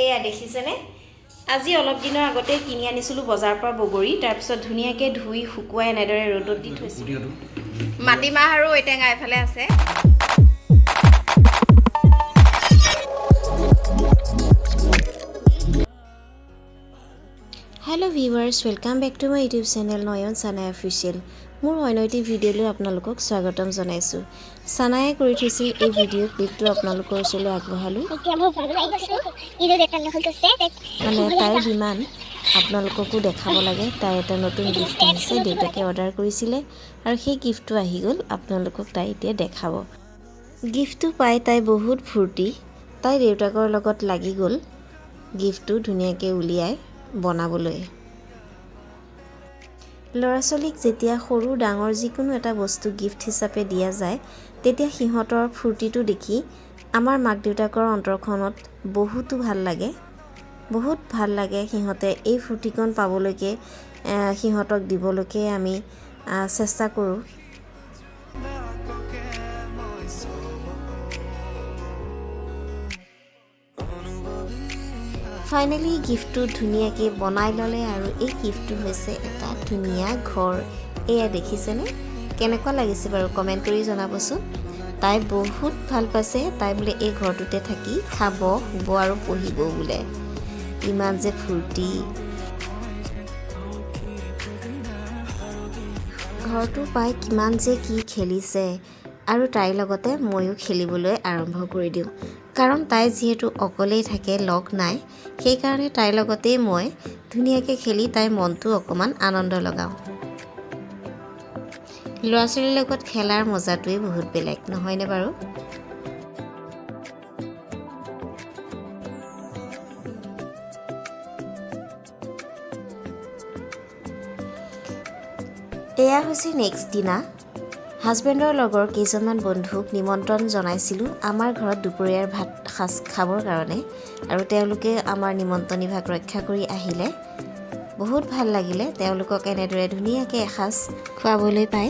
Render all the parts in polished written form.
এয়া দেখিছেনে, আজি অলপ দিনৰ আগতে কিনি আনিছিলোঁ বজাৰৰ পৰা বগৰী। তাৰপিছত ধুনীয়াকৈ ধুই শুকুৱাই এনেদৰে ৰ'দত দি থৈছোঁ। মাটিমাহ আৰু ঔটেঙা এফালে আছে। Hello viewers, welcome back to my YouTube channel Nayan Sanai official. মোৰ অন্য এটি ভিডিঅ'লৈ আপোনালোকক স্বাগতম জনাইছোঁ। চানায়ে কৰি থৈছিল এই ভিডিঅ' ক্লিপটো আপোনালোকৰ ওচৰলৈ আগবঢ়ালোঁ। এতিয়া মই বনাই গৈছোঁ ঈদত এটা নহ'ল গৈছে। মানে তাইৰ ডিমাণ্ড, আপোনালোককো দেখাব লাগে। তাই এটা নতুন গিফ্ট আহিছে, দেউতাকে অৰ্ডাৰ কৰিছিলে আৰু সেই গিফ্টটো আহি গ'ল। আপোনালোকক তাই এতিয়া দেখাব। গিফ্টটো পাই তাই বহুত ফূৰ্তি। তাই দেউতাকৰ লগত লাগি গ'ল গিফ্টটো ধুনীয়াকৈ উলিয়াই বনাবলৈ। ল'ৰা ছোৱালীক যেতিয়া সৰু ডাঙৰ যিকোনো এটা বস্তু গিফ্ট হিচাপে দিয়া যায়, তেতিয়া সিহঁতৰ ফূৰ্তিটো দেখি আমাৰ মাক দেউতাকৰ অন্তৰখনত বহুতো ভাল লাগে, বহুত ভাল লাগে। সিহঁতে এই ফূৰ্তিকণ পাবলৈকে, সিহঁতক দিবলৈকে আমি চেষ্টা কৰোঁ। ফাইনেলি গিফ্টটো ধুনীয়াকৈ বনাই ল'লে আৰু এই গিফ্টটো হৈছে এটা ধুনীয়া ঘৰ। এয়া দেখিছেনে? কেনেকুৱা লাগিছে বাৰু কমেণ্ট কৰি জনাবচোন। তাই বহুত ভাল পাইছে। তাই বোলে এই ঘৰটোতে থাকি খাব, শুব আৰু পঢ়িব বোলে। ইমান যে ফূৰ্তি! ঘৰটো পাই কিমান যে কি খেলিছে আৰু তাইৰ লগতে ময়ো খেলিবলৈ আৰম্ভ কৰি দিওঁ, কাৰণ তাই যিহেতু অকলেই থাকে, লগ নাই, সেইকাৰণে তাইৰ লগতেই মই ধুনীয়াকৈ খেলি তাইৰ মনটো অকণমান আনন্দ লগাওঁ। ল'ৰা ছোৱালীৰ লগত খেলাৰ মজাটোৱেই বহুত বেলেগ, নহয়নে বাৰু? এয়া হৈছে নেক্সট দিনা। হাজবেণ্ডৰ লগৰ কেইজনমান বন্ধুক নিমন্ত্ৰণ জনাইছিলোঁ আমাৰ ঘৰত দুপৰীয়াৰ ভাত সাঁজ খাবৰ কাৰণে আৰু তেওঁলোকে আমাৰ নিমন্ত্ৰণী ভাগ ৰক্ষা কৰি আহিলে। বহুত ভাল লাগিলে তেওঁলোকক এনেদৰে ধুনীয়াকৈ এসাঁজ খুৱাবলৈ পাই।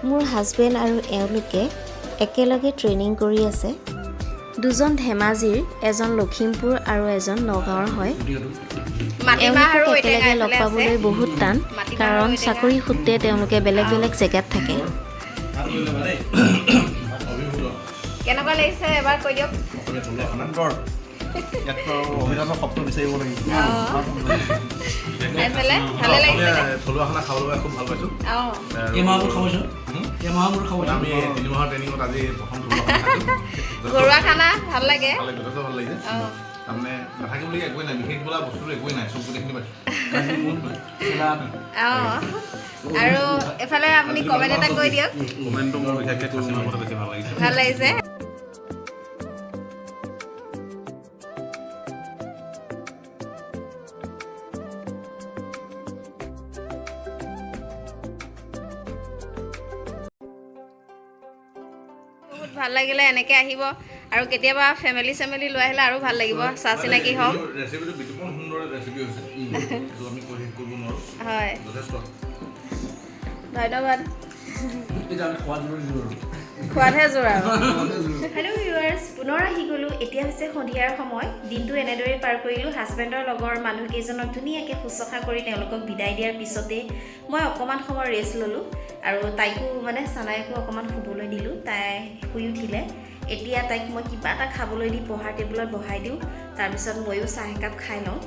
মোৰ হাজবেণ্ড আৰু এওঁলোকে একেলগে ট্ৰেইনিং কৰি আছে। দুজন ধেমাজিৰ, এজন লখিমপুৰ আৰু এজন নগাঁৱৰ হয়। মাটিমাহ আৰু এওঁলোকক ঔটেঙা একেলগে লগ এফালে আছে। পাবলৈ বহুত টান, মাটিমাহ কাৰণ আৰু ঔটেঙা। চাকৰি সূত্ৰে তেওঁলোকে বেলেগ বেলেগ জেগাত থাকে। কেনেকুৱা লাগিছে এবাৰ কৈ দিয়ক। সুন্দৰ। ইয়াত অভিধানৰ শব্দ বিচাৰিব লাগিব। এইফালে ভালে লাগিছে নে? থলুৱা খানা খাবলৈ খুব ভাল পাইছোঁ। অঁ। কেইমাহৰ মূৰত খাব? কেইমাহৰ মূৰত খাব? আমি 3 মাহৰ ট্ৰেইনিঙত আজি প্ৰথম থলুৱা খানা খাইছোঁ। ঘৰুৱা খানা ভাল লাগে। ভাল লাগিছে, যথেষ্ট ভাল লাগিছে। অঁ। তাৰমানে নাথাকিবলগীয়া একোৱেই নাই, বিশেষ বোলা বস্তুটো একোৱেই নাই, চব গোটেইখিনি পাইছোঁ। অঁ, আৰু এফালে আপুনি কমেণ্ট এটা কৈ দিয়ক। কমেণ্টটো মোৰ বিশেষকৈ খাচী মাংসটো বেছি ভাল লাগিছে। ভাল লাগিছে। বহুত ভাল লাগিলে। এনেকৈ আহিব আৰু কেতিয়াবা ফেমিলি চেমিলি লৈ আহিলে আৰু ভাল লাগিব, চা চিনাকি হ'ম। ৰেচিপিটো বিতুপন সুন্দৰ ৰেচিপি হৈছে, এইটো আমি কৈ শেষ কৰিব নোৱাৰোঁ। হয়। যথেষ্ট। ধন্যবাদ। এতিয়া আমি খোৱা দিলোঁ আৰু খোৱাতহে জোৰ আৰু। হেল্ল' ভিউৱাৰ্ছ, পুনৰ আহি গ'লোঁ। এতিয়া হৈছে সন্ধিয়াৰ সময়। দিনটো এনেদৰেই পাৰ কৰিলোঁ। হাজবেণ্ডৰ লগৰ মানুহকেইজনক ধুনীয়াকৈ শুশ্ৰূষা কৰি তেওঁলোকক বিদায় দিয়াৰ পিছতেই মই অকণমান সময় ৰেষ্ট ল'লোঁ আৰু তাইকো, মানে চানাইকো অকণমান শুবলৈ দিলোঁ। তাই শুই উঠিলে। এতিয়া তাইক মই কিবা এটা খাবলৈ দি পঢ়াৰ টেবুলত বহাই দিওঁ, তাৰপিছত ময়ো চাহ একাপ খাই লওঁ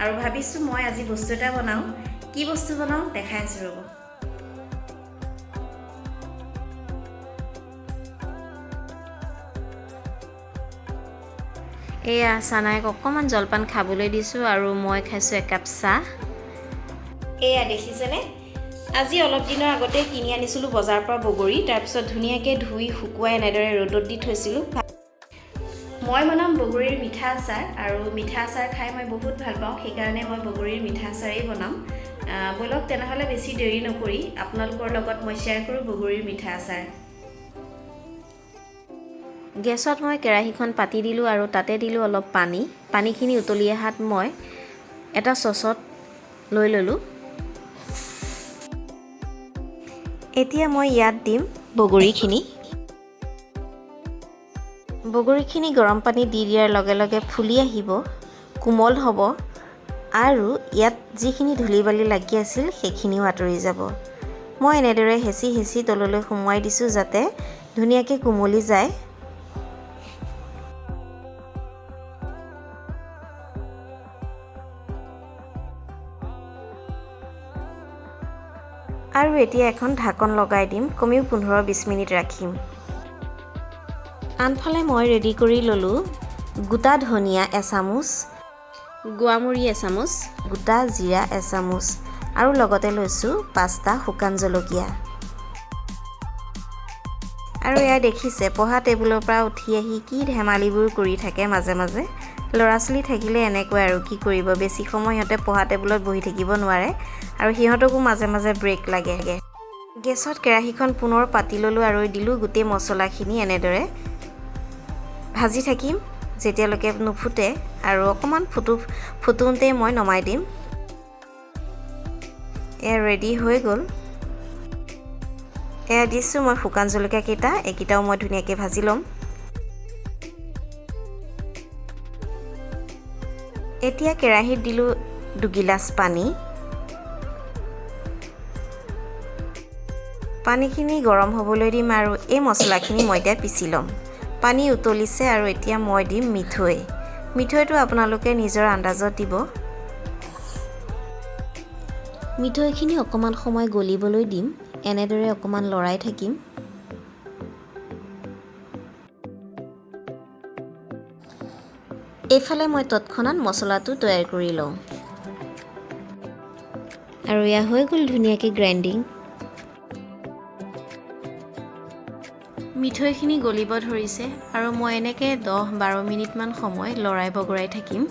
আৰু ভাবিছোঁ মই আজি বস্তু এটা বনাওঁ। কি বস্তু বনাওঁ দেখাই আছোঁ, ৰ'ব। এয়া চানাইক অকণমান জলপান খাবলৈ দিছোঁ আৰু মই খাইছোঁ একাপ চাহ। এয়া দেখিছেনে, আজি অলপ দিনৰ আগতে কিনি আনিছিলোঁ বজাৰৰ পৰা বগৰী। তাৰপিছত ধুনীয়াকৈ ধুই শুকুৱাই এনেদৰে ৰ'দত দি থৈছিলোঁ। মই বনাম বগৰীৰ মিঠা আচাৰ আৰু মিঠা আচাৰ খাই মই বহুত ভাল পাওঁ, সেইকাৰণে মই বগৰীৰ মিঠা আচাৰেই বনাম। ব'লক তেনেহ'লে বেছি দেৰি নকৰি আপোনালোকৰ লগত মই শ্বেয়াৰ কৰোঁ বগৰীৰ মিঠা আচাৰ। গেছত মই কেৰাহীখন পাতি দিলোঁ আৰু তাতে দিলোঁ অলপ পানী। পানীখিনি উতলি অহাত মই এটা চচত লৈ ল'লোঁ। এতিয়া মই ইয়াত দিম বগৰীখিনি। বগৰীখিনি গৰম পানী দি দিয়াৰ লগে লগে ফুলি আহিব, কোমল হ'ব আৰু ইয়াত যিখিনি ধূলি বালি লাগি আছিল সেইখিনিও আঁতৰি যাব। মই এনেদৰে হেঁচি হেঁচি তললৈ সুমুৱাই দিছোঁ, যাতে ধুনীয়াকৈ কোমলি যায়। আৰু এতিয়া এখন ঢাকন লগাই দিম, কমেও 15-20 মিনিট ৰাখিম। আনফালে মই ৰেডি কৰি ল'লোঁ গোটা ধনিয়া এচামুচ, গোৱামুৰি এচামুচ, গোটা জিৰা এচামুচ আৰু লগতে লৈছোঁ 5টা শুকান জলকীয়া। আৰু এয়া দেখিছে, পঢ়া টেবুলৰ পৰা উঠি আহি কি ধেমালিবোৰ কৰি থাকে মাজে মাজে। ল'ৰা ছোৱালী থাকিলে এনেকুৱাই আৰু কি কৰিব, বেছি সময় সিহঁতে পঢ়া টেবুলত বহি থাকিব নোৱাৰে আৰু সিহঁতকো মাজে মাজে ব্ৰেক লাগে। গেছত কেৰাহীখন পুনৰ পাতি ল'লোঁ আৰু দিলোঁ গোটেই মছলাখিনি। এনেদৰে ভাজি থাকিম যেতিয়ালৈকে নুফুটে আৰু অকণমান ফুটোতেই মই নমাই দিম। এয়া ৰেডি হৈ গ'ল। এয়া দিছোঁ মই শুকান জলকীয়াকেইটা, এইকেইটাও মই ধুনীয়াকৈ ভাজি ল'ম। এতিয়া কেৰাহীত দিলোঁ 2 গিলাচ পানী। পানীখিনি গৰম হ'বলৈ দিম আৰু এই মছলাখিনি মই এতিয়া পিহি ল'ম। পানী উতলিছে আৰু এতিয়া মই দিম মিঠৈ। মিঠৈটো আপোনালোকে নিজৰ আন্দাজত দিব। মিঠৈখিনি অকণমান সময় গলিবলৈ দিম। এনেদৰে অকণমান লৰাই থাকিম। এইফালে মই তৎক্ষণাত মছলাটো তৈয়াৰ কৰি লওঁ আৰু এয়া হৈ গ'ল ধুনীয়াকৈ গ্ৰাইণ্ডিং। মিঠৈখিনি গলিব ধৰিছে আৰু মই এনেকৈ 10-12 মিনিটমান সময় লৰাই বগৰাই থাকিম।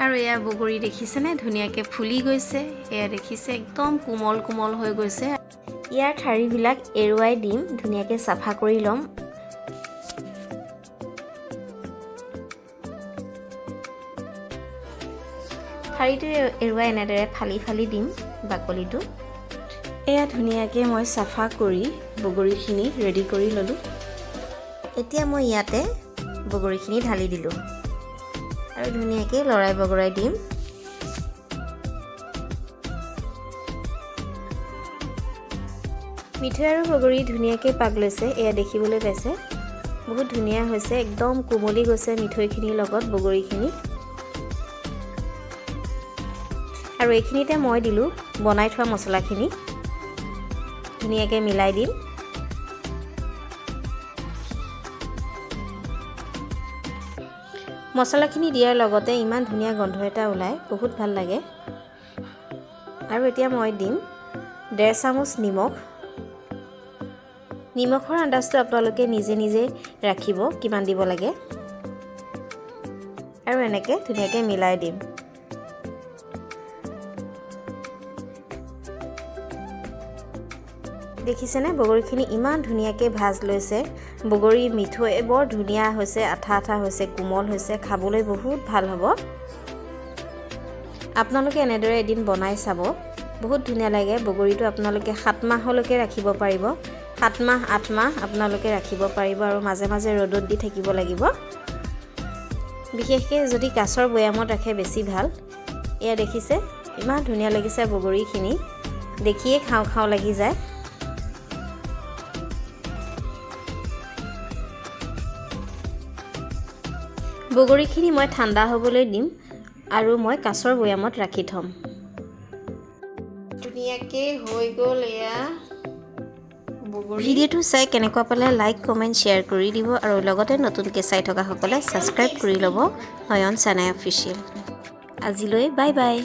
আৰু এয়া বগৰী দেখিছেনে, ধুনীয়াকৈ ফুলি গৈছে। এয়া দেখিছে, একদম কোমল কোমল হৈ গৈছে। ইয়াৰ ঠাৰিবিলাক এৰুৱাই দিম, ধুনীয়াকৈ চাফা কৰি ল'ম। ঠাৰিটো এৰুৱাই এনেদৰে ফালি ফালি দিম বাকলিটো। এয়া ধুনীয়াকৈ মই চাফা কৰি বগৰীখিনি ৰেডি কৰি ল'লোঁ। এতিয়া মই ইয়াতে বগৰীখিনি ঢালি দিলোঁ আৰু ধুনীয়াকৈ লৰাই বগৰাই দিম। মিঠৈ আৰু বগৰী ধুনীয়াকৈ পাগ লৈছে। এয়া দেখিবলৈ পাইছে, বহুত ধুনীয়া হৈছে, একদম কোমলি গৈছে মিঠৈখিনিৰ লগত বগৰীখিনি। আৰু এইখিনিতে মই দিলোঁ বনাই থোৱা মছলাখিনি। ধুনীয়াকৈ মিলাই দিম। মছলাখিনি দিয়াৰ লগতে ইমান ধুনীয়া গোন্ধ এটা ওলায়, বহুত ভাল লাগে। আৰু এতিয়া মই দিম 1.5 চামুচ নিমখ। নিমখৰ আন্দাজটো আপোনালোকে নিজে নিজে ৰাখিব, কিমান দিব লাগে। আৰু এনেকৈ ধুনীয়াকৈ মিলাই দিম। দেখিছেনে, বগৰীখিনি ইমান ধুনীয়াকৈ ভাজ লৈছে। বগৰী মিঠৈ বৰ ধুনীয়া হৈছে, আঠা আঠা হৈছে, কোমল হৈছে, খাবলৈ বহুত ভাল হ'ব। আপোনালোকে এনেদৰে এদিন বনাই চাব, বহুত ধুনীয়া লাগে। বগৰীটো আপোনালোকে 7 মাহলৈকে ৰাখিব পাৰিব। 7 মাহ, 8 মাহ আপোনালোকে ৰাখিব পাৰিব আৰু মাজে মাজে ৰ'দত দি থাকিব লাগিব। বিশেষকৈ যদি কাঁচৰ বৈয়ামত ৰাখে বেছি ভাল। এয়া দেখিছে, ইমান ধুনীয়া লাগিছে বগৰীখিনি, দেখিয়ে খাওঁ খাওঁ লাগি যায়। বগৰীখিনি মই ঠাণ্ডা হ'বলৈ দিম আৰু মই কাঁচৰ বৈয়ামত ৰাখি থ'ম। ধুনীয়াকৈ হৈ গ'ল এয়া বগৰী। ভিডিঅ'টো চাই কেনেকুৱা পালে লাইক, কমেণ্ট, শ্বেয়াৰ কৰি দিব আৰু লগতে নতুনকৈ চাই থকাসকলে ছাবস্ক্ৰাইব কৰি ল'ব নয়ন চানাই অফিচিয়েল। আজিলৈ বাই বাই।